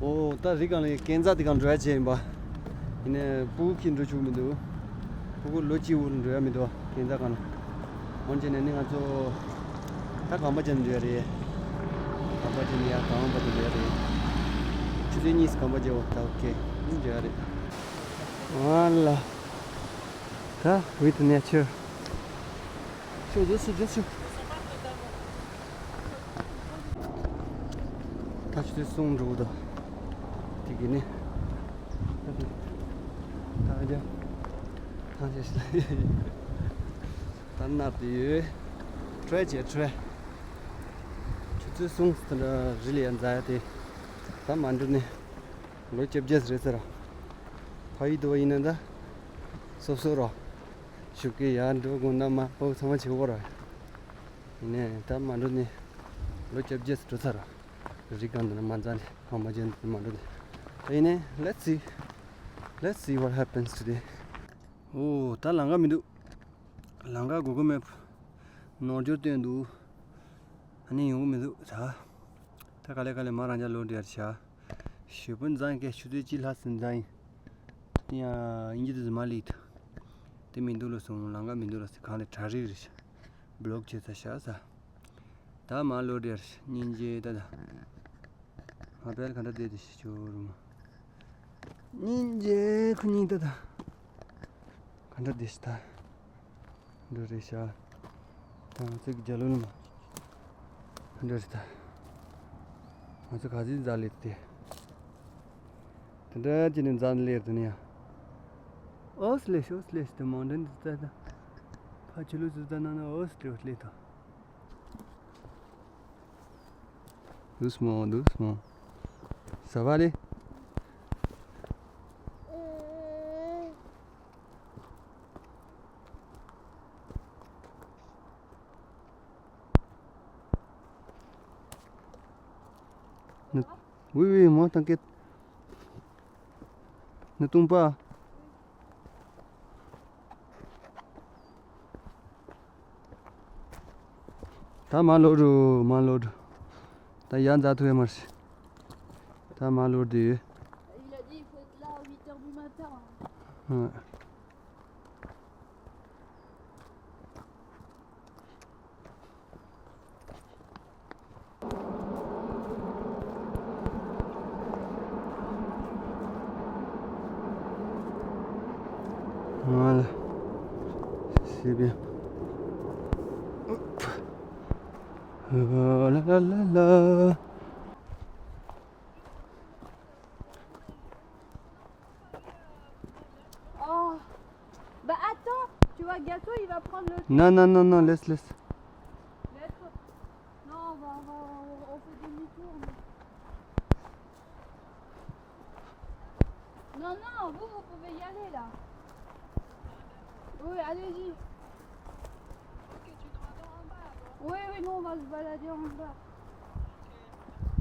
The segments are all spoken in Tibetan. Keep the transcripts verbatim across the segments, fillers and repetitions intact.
ཨོ་ད་རི་སྒང་ལ་ཀན་ཛ་དེ་སྒང་འགྲོ་ཡ་བྱས་ཡིན་པ། ཡིན་ནའི་སྤུ་གུ་ཁྱེར་འགྲོ་ཆོག་མི་འདུག་སྤུ་གུ་ལོ་གཅིག་འུར་འགྲོ་ཡ་མི་འདུག་ཀན་ཛ་སྒང་ལ། འོན་ཀྱང་ནས་ནི་ང་ཚོ་ད་གམ་པ་ཅན་འགྲོ་ཡ་རེད། གམ་པ་ཅན་ཡ་གམ་པ་དུ་འགྲོ་ཡ་རེད། ཆུ་ཚོད་གཉིས་གམ་པ་ཅན། འོ་ད་ཨོ་ཁེ་འགྲོ་ཡ་རེད། ཨ་ལ། ད་with nature. ཞོ་རྗེས་སུ་རྗེས་སུ། ད་ཆུ་ཚོད་གསུམ་འགྲོ་གི་འདུག་དེ་གི་ནི། ད་རྒྱ། ད་རྒྱ་ཞིག་ལ། ད་ནར་དེ་ཡོད། ཁྲོད་བྱས་ཁྲོད། ཆུ་ཚོད་གསུམ་དེ་འདྲ་རི་ལ་ཡར་འཛེག་ཡ་དེ། ད་མ་འགྲོ་ནི། ལོ་བཅོ་བརྒྱད་རེད་ཟེར། ཕ་ཡུལ་དུ་བ་ཡིན་ན་ད། སོ་སོ་རོ། ཞུགས་ཀྱི་ཡར་འགྲོ་དགོས་ན་མ་པོ་ཚང་མ་བྱེད་དགོས་ར། ཡིན་ནའི་ད་མ་འགྲོ་ནི། ལོ་བཅོ་བརྒྱད་འགྲོ་ཚར་ར། རི་སྒང་འདི་ན་མ་འཛེགས་ནས་ཧང་མ་བརྒྱབ་ནས་མ་འགྲོ་ནི། ད་ཡིན་ནའི་let's see, let's see what happens today. ཨོ་ད་ལམ་ཁ་མི་འདུག་ལམ་ཁ་གོ་གི་མེད། ནོར་འཁྲུལ་བཏོན་འདུག་ཨ་ནི་ཡོང་གི་མི་འདུག་ད། ད་ག་ལེ་ག་ལེ་མ་རང་ཅག་ལོ་འདྲེར་བྱ། ཞོ་པོ་འཛེག་མཁན་ཆུ་ཚོད་གཅིག་ལྷག་ཙམ་འཛེག་ཡིན། ཡ། ཨིན་ཇི་དུ་མ་ལིད། དེ་མི་འདུག་ལོ་སོང་ལམ་ཁ་མི་འདུག་ལ་སི་གང་ལས་གྲ་རིག་རེད། བྷི་ལོག་བྱས་ཚ་ཤ་ས། ད་མ་ལོ་འདྲེར་སྙིང་རྗེ་ད་ད། ང་པེལ་ག་འདྲ་བསྡད་དེ་ཤི་ཆོ་རུ་མ། སྙིང་རྗེ་ཁོ་གཉིས་ད་ད། ག་འདྲ་བསྡད་ཤི་ད། འདི་རེད་ཤག་ད་ང་ཚོའི་རྒྱ་ལོ་ལ་མ། འདི་རེད་ད། ང་ཚོ་ག་ཚོད་འཛེགས་ལེ་དེ། དེ་འདྲ་ཅི་ནས་འཛེགས་ལེ་དེ་ནི་ཡ། ཨོ་སི་ལེ་ཤི་ཨོ་སི་ལེ་ཤི་དེ་མང་འདྲེན་དུ་བཙལ་ད། ཕ་ཆུ་ལུ་ཚུ་བཙལ་ན་ན་ཨོ་སི་ལེ་ཨོ་སི་ལེ་ད། Doucement, doucement. Ça va aller? Ne-, oui, oui, moi, t'inquiète. Ne tombe pas. ད་མ་ལོག་འགྲོ། མ་ལོག་འགྲོ། ད་ཡར་འཛེག་ཐུབ་ཡ་མ་རེད། ད་མ་ལོག་འགྲོ་ཡོད། Il a dit il faut être là à huit heures du matin. ཨ། Voilà. C'est bien. Hop. Voilà, la, la, la. Oh. Bah attends, tu vois, Gato, il va prendre le... Non, non, non, non, laisse, laisse. Laisse. Non, on va, on va, on, on fait demi-tour. Mais... Non, non, vous, vous pouvez y aller, là. Oui, allez-y. Oui, oui, nous, on va se balader en bas.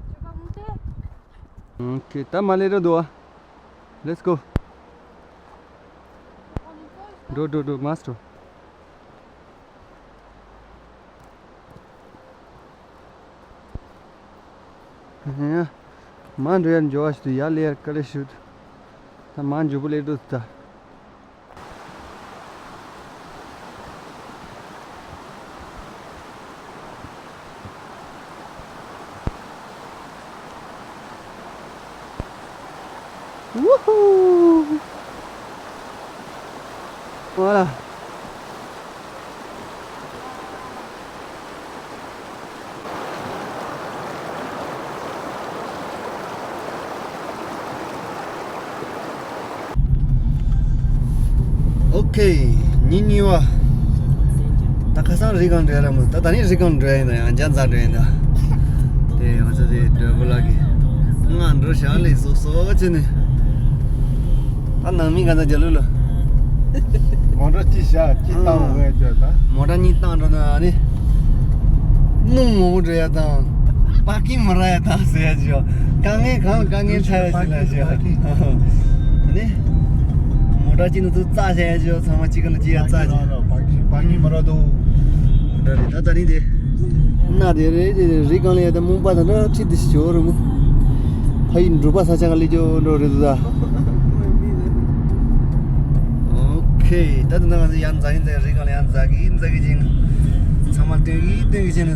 Tu vas monter? Ok, ད་མ་ལེ་རོ་དོ། Let's go. འགྲོ་འགྲོ་འགྲོ། Must འགྲོ། ཡ། མ་འགྲོ་ཡར་འགྲོ་བ་ཞིག་ཏུ་ཡར་ལེ་ཡར་ཀ་ལེ་ཞིག་ཏུ། ད་མ་འགྲོ་བུ་ལེ་འགྲོ་ད། Woohoo! Voilà. ཨོ་ཁེ། ཉིན་གཉིས་པ། ད་ཁ་སང་རི་སྒང་འགྲོ་ཡ་ར་མོ། ད་ད་ནི་རི་སྒང་འགྲོ་ཡ་ཡིན་ད། ཡང་རྒྱ་མཚོ་འགྲོ་ཡ་ཡིན་ད། དེ་ང་ཚོ་དེ་སྒྲོལ་པོ་ལགས་ཀྱིས་ང་འགྲོ་བཞག་ལས་སོ་སོ་བྱས་ནས། ད་ནང་མི་ག་ཚོད་རྒྱ་ལུགས་ལ། མོ་ཊ་གཅིག་བཞག་གཅིག་བཏང་འོང་ཡ་བྱས་ད། མོ་ཊ་གཉིས་བཏང་འགྲོ་ན་ནི། སྣུམ་མང་པོ་འགྲོ་ཡ་དང་། པར་ཀིང་མ་རག་ཡ་དང་ཟེར་ཡ་ཅིག་ཡོད། དཀའ་ངལ་གང་དཀའ་ངལ་འཕྲད་ཡ་ཞིག་ལ་ཞིག་ཡོད། ཨ་ནི། མོ་ཊ་གཅིག་ནང་དུ་རྩ་བྱ་ཡ་ཅིག་ཡོད། ཚང་མ་གཅིག་ག་ལ་གཅིག་ཡ་རྩ་བྱ། པར་ཀིང་མ་རག་འདུག་འདྲ་རེད། ད་ད་རིང་དེ། གནའ་དེ་རེད། དེ་རི་སྒང་ལ་ཡ་ད་རྨོངས་པ་དང་འདྲ་ཁྲིད་དེ་ཞིག་ཡོད་རེད་མོ། ཕ་ཡུལ་འབྲུག་པ་ས་ཆ་ག་ལེགས་འགྱུར་འགྲོ་རེད་འདུག་ད། ཨོ་ཁེ། ད་དུང་ང་ཚོ་ཡར་འཛེག་གིན་འཛེག་གིན་རི་སྒང་ལ་ཡར་འཛེག་གིན་འཛེག་གིན་ཅིང་། ཚང་མ་སྟོན་གིན་སྟོན་གིན་ཅིང་།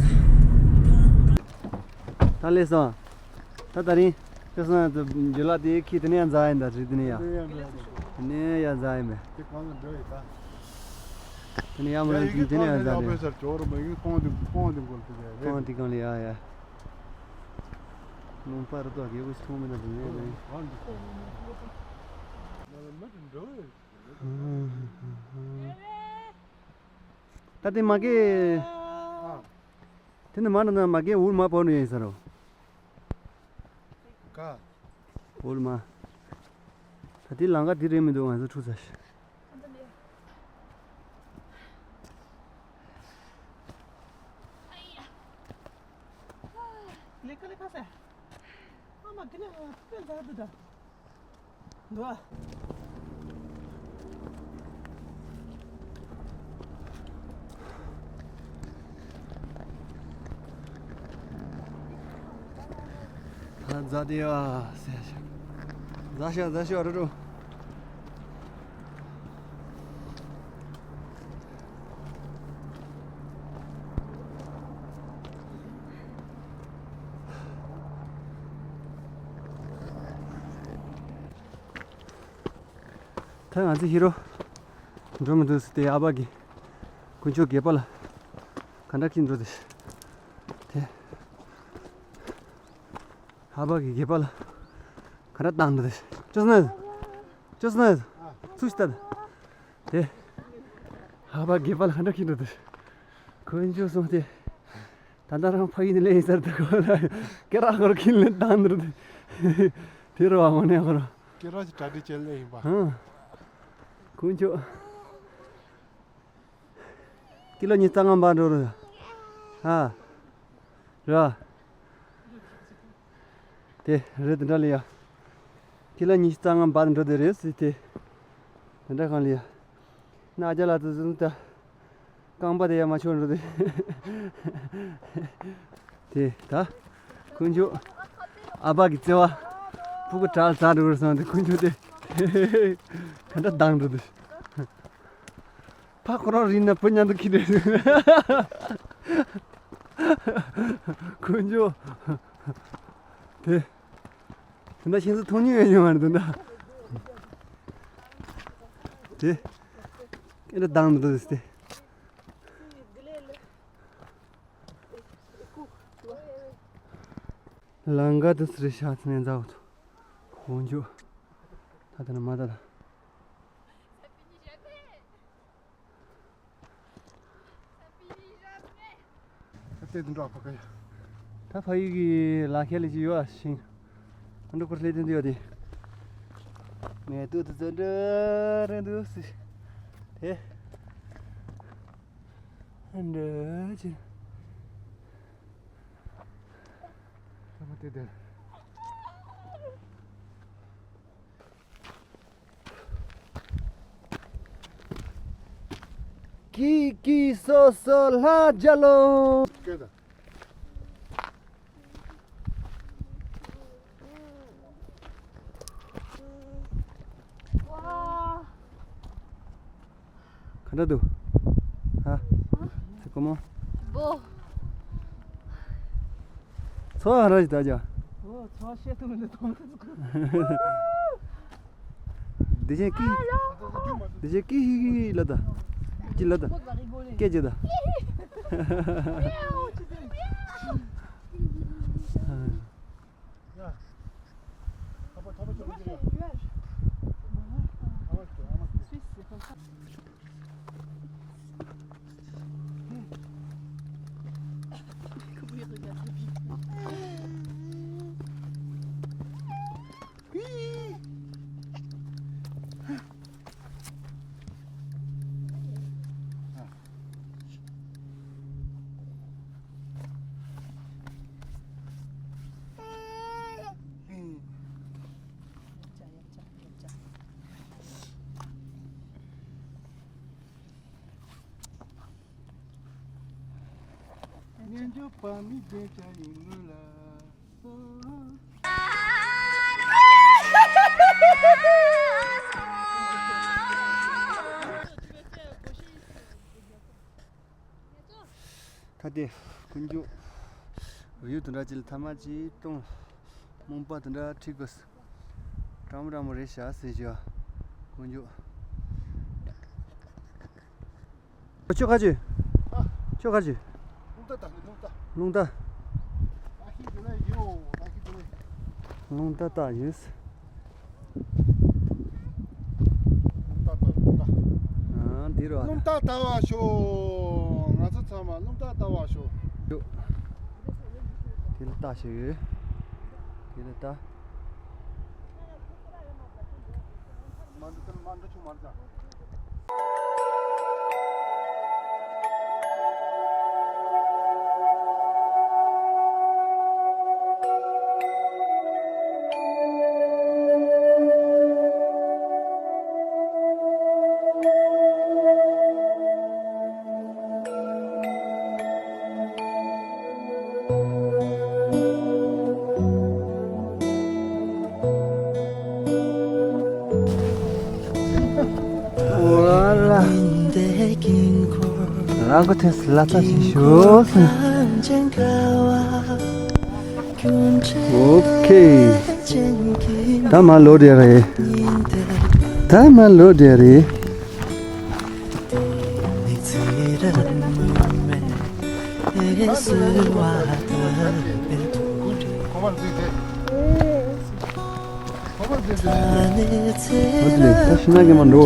ད་ལེ་སོང་། ད་ད་རིང་ཁྱོད་སོང་ན་འཇུ་ལག་དེ་ཁྱེར་དེ་ནས་ཡར་འཛེག་ཡིན། ད་རི་དེ་ནས་ཡར། དེ་ནས་ཡར་འཛེག་ཡིན་པས། དེ་ནས་ཡར་མར་དེ་ནས་ཡར་འཛེག་རེད། ཁོང་དེ་ཁོང་དེ་སྒང་ལ་ཡར་ཡར། ལུང་པ་རུ་ཏོག་རྒྱལ་པོ་ཞིག་མཐོང་མི་འདུག་དེ་ནས་ནི། ད་དེ་མ་གི། དེ་ནི་མ་འགྲོ་ན་མ་གི་འུར་མ་བོར་ནི་ཡིན་ས་རོ། ཀ། འུར་མ། ད་དེ་ལམ་ཁ་དེ་རེད་མི་འདུག་ང་ཚོ་འཁྲུག་ཚར་ཤག་ལེ་ཀ་ལེ་ཀ་ཟེར། ཨ་མ་གི་ལེ་ཀ་ཟེར་འདུག་ཨ། ད་འཛེག་དེ་ཡ་ཟེར་ཤག་འཛེག་ཤག་འཛེག་ཤག་རུ་རུ། ད་ང་ཚོ་ཧི་རོ་འགྲོ་མི་འདུག་ཟེར་ཏེ། ཨ་ཕ་གི་དཀོན་མཆོག་དགེ་ཕ་ལ་ག་འདྲ་ཁྱེར་འགྲོ་དེ། དེ། ཨ་ཕ་གི་དགེ་ཕ་ལ་ག་འདྲ་བཏང་འགྲོ་དེ། ཅོ་སྣ། ཅོ་སྣ། ཚུར་ཤོག་ད། དེ། ཨ་ཕ་དགེ་ཕ་ལ་ག་འདྲ་ཁྱེར་འགྲོ་དེ། དཀོན་མཆོག་གསུམ་དེ། ད་ལྟ་རང་ཕ་ཡུལ་ནས་སླེབས་ཡིན་ས་རེད། ད་ཁོ་ལ་སྐེ་རགས་སྐོར་ཁྱེར་ལེན་བཏང་འདུག་དེ་རུ་བ་མ་ནས་ཁོ་ར། སྐེ་རགས་ཀྱི་གྲ་སྒྲིག་བྱས་སླེབས་ཡིན་པ། ཧང་། དཀོན་མཆོག་ཀི་ལོ་ཉི་ཤུ་རྩ་ལྔ་འབར་འགྲོ་རུ། ཧ། ར། དེ་རེད། དེ་འདྲ་ལ་ཡ། ཀི་ལོ་ཉི་ཤུ་རྩ་ལྔ་འབར་འགྲོ་དེ་རེད་ཟེར་དེ། དེ་འདྲ་གང་ལ་ཡ། ན་རྒྱ་ལ་དུ་ཟུང་ད། རྐང་པ་དེ་ཡ་མ་ཆོག་འགྲོ་དེ། དེ་ད། དཀོན་མཆོག་ཨ་ཕ་གི་བརྩེ་བ། ཕྲུ་གུ་དྲག་ལ་ཟ་འགྲོ་གི་སོང་དེ། དཀོན་མཆོག་དེ། ག་འདྲ་སྡང་འགྲོ་དེ། ཕ་ཁོ་རང་རིང་ན་བུ་མཉམ་དུ་ཁྱེར་རེད། དཀོན་མཆོག་དེ། དེ་འདྲ་ཁྱེད་ཚོ་མཐོང་མྱོང་ཡོད་མྱོང་བ་རེད་དེ་འདྲ། དེ། ཨེ་འདྲ་སྡང་འདུག་དེ། ལང་ཀ་དུ་སི་རི་ཤ་ཚི་ནས་འཛའ་བོ་ཐོ། ཁོང་ཆུ། ད་དེ་ན་མ་ད་ད། ད་ལྟའི་དུ་འགྲོ་ཕ་གི། ད་ཕ་ཡུལ་གྱི་ལ་ཁྱེར་ལས་ཀྱི་ཡོད་ཨ་ཤིང་། ཨ་འགྲོ་ཁོར་སླེབས་དུས་འདི་ཡོད་དེ། ངས་ཏུ་ཏུ་ཙོ་འདྲ་རེད་འདུག་སི། དེ། ཨ་འདྲ་ཅི། ད་མ་དེ་དེ། ཀི་ཀི་སོ་སོ་ལྷ་རྒྱལ་ལོ། སྐད་དང་། ག་འདྲ་འདུག་ཧ། ཚེ་ཀོ་མོ། བོ། ཚོ་ག་འདྲ་ཞིག་ད་ཅག་འོ། ཚོ་བཤད་ཐུབ་མི་འདུག་དོང་ཐུབ་ཀུ། དེ་བཞིན་ཀི། དེ་བཞིན་ཀི་ཧི་ཧི་ལ་ད། ཀི་ལ་ད། སྐད་ཅིག་ད། སྙན་བརྒྱུད་པ་མི་རྒན་ཆ་ཡིན་ངོས་ལ། ད་དེ་དཀོན་མཆོག་ཡུལ་དེ་འདྲ་ཅིག་ལ་ཐ་མག་ཅིག་བཏུང་། རྨོངས་པ་དེ་འདྲ་ཁྲིད་དགོས། སྤྲང་མོ་སྤྲང་མོ་རེད་ཤག་ཟེར་བྱས། དཀོན་མཆོག་ཁྱོད་ག་ཅི། ཨ། ཁྱོད་ག་ཅི། རླུང་རྟ་བཏང་གི། རླུང་རྟ། རླུང་རྟ། ད་ཤི་དེ་ལ་ཡོད། ད་ཤི་དེ་ལ། རླུང་རྟ་བཏང་ཡོད། རླུང་རྟ་བཏང་། རླུང་རྟ། ཨ། འདི་རུ་ཨ། རླུང་རྟ་བཏང་བ་ཤོག་ང་ཚོ་ཚང་མ་རླུང་རྟ་བཏང་བ་ཤོག་དེ་ལ་ལྟ་ཞིག་ཡོད། དེ་ལ་ལྟ། ཨོ་ལ། རང་གི་ཐེངས་སུ་ལ་ལྟ་ཞིག་ཞུ། ཨོ་ཁེ། ད་མར་ལོག་བསྡད་རེད། ད་མར་ལོག་བསྡད་རེད། ཨ་ལེ། ད་ཤི་ན་གི་མ་འགྲོ།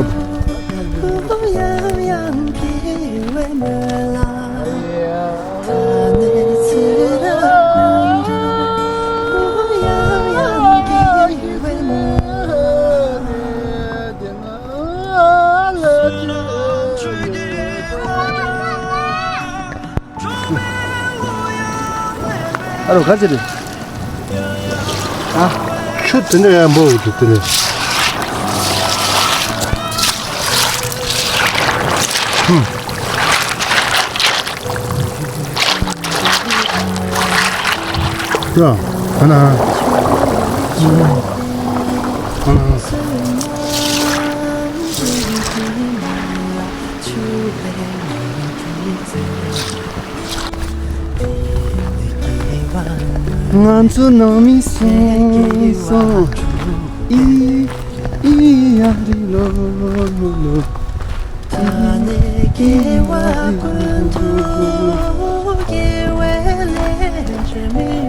ཨ་རོ་ག་ཚོད་རེད། ཨ། ཆུ་དེ་འདྲ་ཡང་འབོ་འདུག་དེ་ནས། ཧུམ། ཡ། ཨ་ན། ཨ་ན། ང་ཚོ་ནང་མི་སོང་སོང་། ཨི་ཨི་ཡ་རི་ལོ་ལོ་ལོ།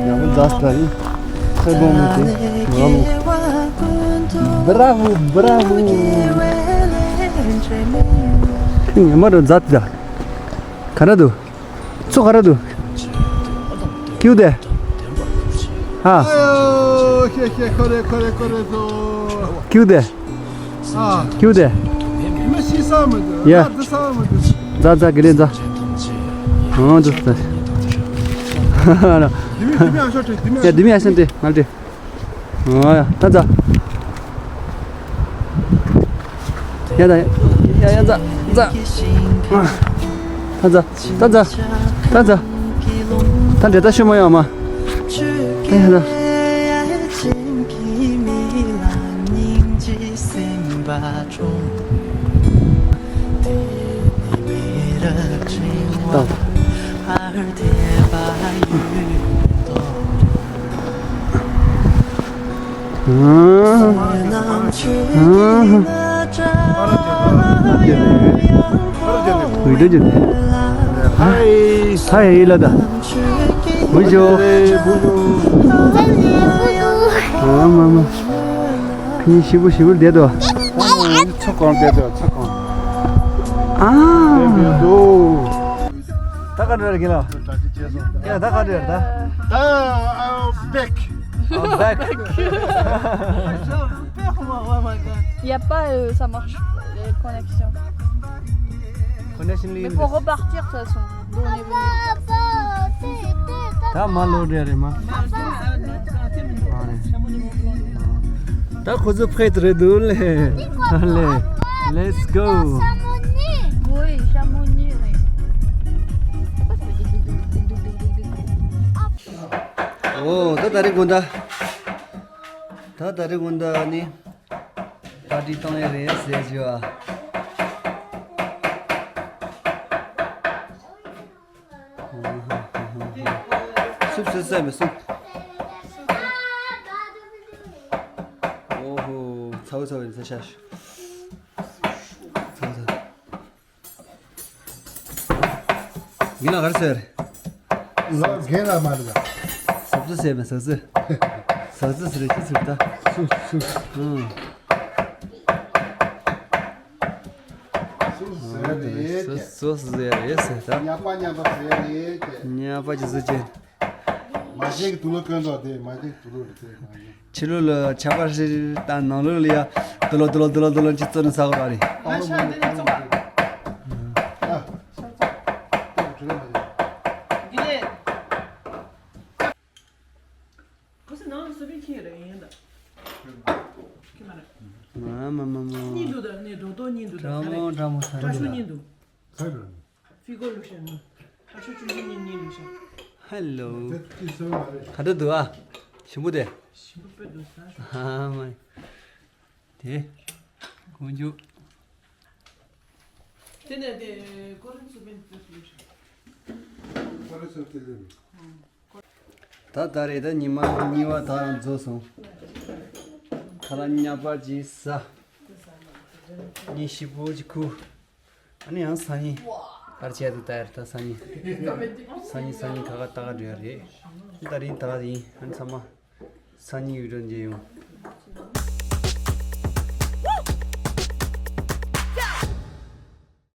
ཡང་མི་འཛའ་སྟ་ཡིན། ཁ་སྒོང་མི་དེ་ང་མོ། Bravo, bravo. ཉི་མ་རུ་མཛའ་སྟ། ག་རེ་འདུག་ཚོ་ག་རེ་འདུག་ཀིའུ་དེ། ཨ། ཨ་ཡོ། ཤེ་ཤེ། ཁོ་རེ་ཁོ་རེ་ཁོ་རེ་ཚོ། ཀིའུ་དེ། ཨ། ཀིའུ་དེ། མི་ཤི་ས་མི་འདུག་ཡ། ང་འདི་ས་མི་འདུག་ཛ་ཛ་གི་ལེ་ཛ། ཨང་ཛ་ཛ། དི་མི་དི་མི་ཨ་ཤོ་ཏྲེ། དི་མི་ཡ་དི་མི་ཨ་ཤོ་ཏྲེ། ང་ཏྲེ། ཨོ་ཡ། ད་ཛ། ཡ་ད། ཡ་ཡ་ཛ་ཛ། ད་ཛ། ད་ཛ། ད་ཛ། ད་འདྲེ་ད་ཤོད་མ་ཡོང་མ། ད་ཡ་ད། ད། ཨ། ཨ། བི་ཌིའོ་བྱེད། ཧའི། ཧའི་ལ་ད། བུ་ཞོ། ཨ་མ་མ། ཕིན་ཞིབ་པོ་ཞིབ་པོ་བསྡད་དོ། ཚོ་གང་བསྡད་དོ། ཚོ་གང་། ཨ། བསྡད་དོ། ད་ག་འདྲ་རེད་ཁྱེད་ལ། ཡ་ད་ག་འདྲ་རེད་ད། ད་ཨ་བེག་ཨ་བེག Il y a pas, euh, ça marche, les connexions. Connection. Mais limit. Faut repartir de toute façon. D'où on est venu. ད་མ་ལོ་རེ་རེ་མ། ད་ཁོ་ཚོ་ཕེད་རེད་འདུག་ལེ། ལེ། Let's go. Oui, Chamonix, oui. Pourquoi ça fait des doudou, des doudou, des doudou ? ཨོ། ད་ད་རེས་དགོང་དག་ད་ད་རེས་དགོང་དག་ནི་པར་ཊི་གཏོང་ཡས་རེད་ཟེར་ཞུ་ཨ། སུབ་སུབ་སུབ་སུབ། ཨོ་ཧོ། ཚ་བོ་ཚ་བོ་ཡིན་ས་ཤ་ཤ། ཚ་བོ་ཚ་བོ། ཡིན་ལ་གར་ཟེར། ལོ་རྒན་ལ་མ་རེད་ལ། ཟབ་ཙི་ཟེར་མེད་ཟབ་ཙི། ཟབ་ཙི་ཟེར་ཁྱི་ཟེར་ད། སུ་སུ། ཨང་། སུ་ཟེར་རེད། སུ་སུ་ཟེར་རེད་ཟེར་ད། ཉག་པ་ཉག་པ་ཟེར་རེད། ཉག་པ་ཅི་ཟེར་ཅི། མ་ཤེས་ཀྱི་དུག་ལོག་གོན་འདུག་དེ་མ་ཤེས་ཀྱི་དུག་ལོག་རེད་དེ་མ་ཤེས། ཕྱི་ལོགས་ལ་ཆར་པ་ཧྲིལ་ཧྲིལ་དང་ནང་ལོགས་ལ་ཡ་དུ་ལོ་དུ་ལོ་དུ་ལོ་དུ་ལོ་ཅིག་བཙོ་ནས་ཟ་དགོས་པ་རེད། ང་ཤ་འདི་ནས་བཙོ་བ། ཨ། ཤ་བཙོ། འདི་ལས། གོ་ས་ནང་ལ་སུ་བའི་ཁྱི་རེད་ཡིན་ད། ཁྱི་མ་རེད། མ་མ་མ་མ། གཉིས་འདུག་ད་ནས་རྡོག་རྡོག་གཉིས་འདུག་ད་ཀྲ་ག་རེ། མོ་ཀྲ་མོ་ས་ཀྲ་ཤོ་རེད། གཉིས་འདུག་ས་རེད། ཧྥི་གོ་ལུ་ཤན་ནི། ཨ་ཤོ་ཆུང་ཆུང་གཉིས་གཉིས་ལུ་ཤན། ཧེ་ལོ། དེ་ཅི་སོང་བ་རེད། ག་འདྲ་འདུག་ཨ། ཞིམ་པོ་དེ། ཞིམ་པོ་དཔེ་འདུག་ས་ཤོ། ཧ་མ། དེ། ཁོང་ཆུ། དེ་ནས་དེ་ཀོ་རིན་སུ་བན་དེ་ལུ་ཤན། ཀོ་རིན་སུ་དེ་ལུ། ད་ད་རེས་ད་ཉི་མ་གཉིས་པ་ད་རང་རྫོགས་སོང་། ཁ་ལག་ཉག་པ་ཅིག་ཟ། གཉིད་ཞིབ་པོ་ཅིག་ཁུག་ཨ་ནི་ཡང་སང་ཉིན། གར་བྱས་འདུག་ད་ཡར་ད་སང་ཉིན། སང་ཉིན་སང་ཉིན་ཁ་ཁ་ཏག་ཏག་འགྲོ་ཡ་རེད། ད་རིང་ད་ག་ཡིན་ཨ་ནི་ཚང་མ། སང་ཉིན་བི་ཌི་ཡོ་མཇལ་ཡོང་།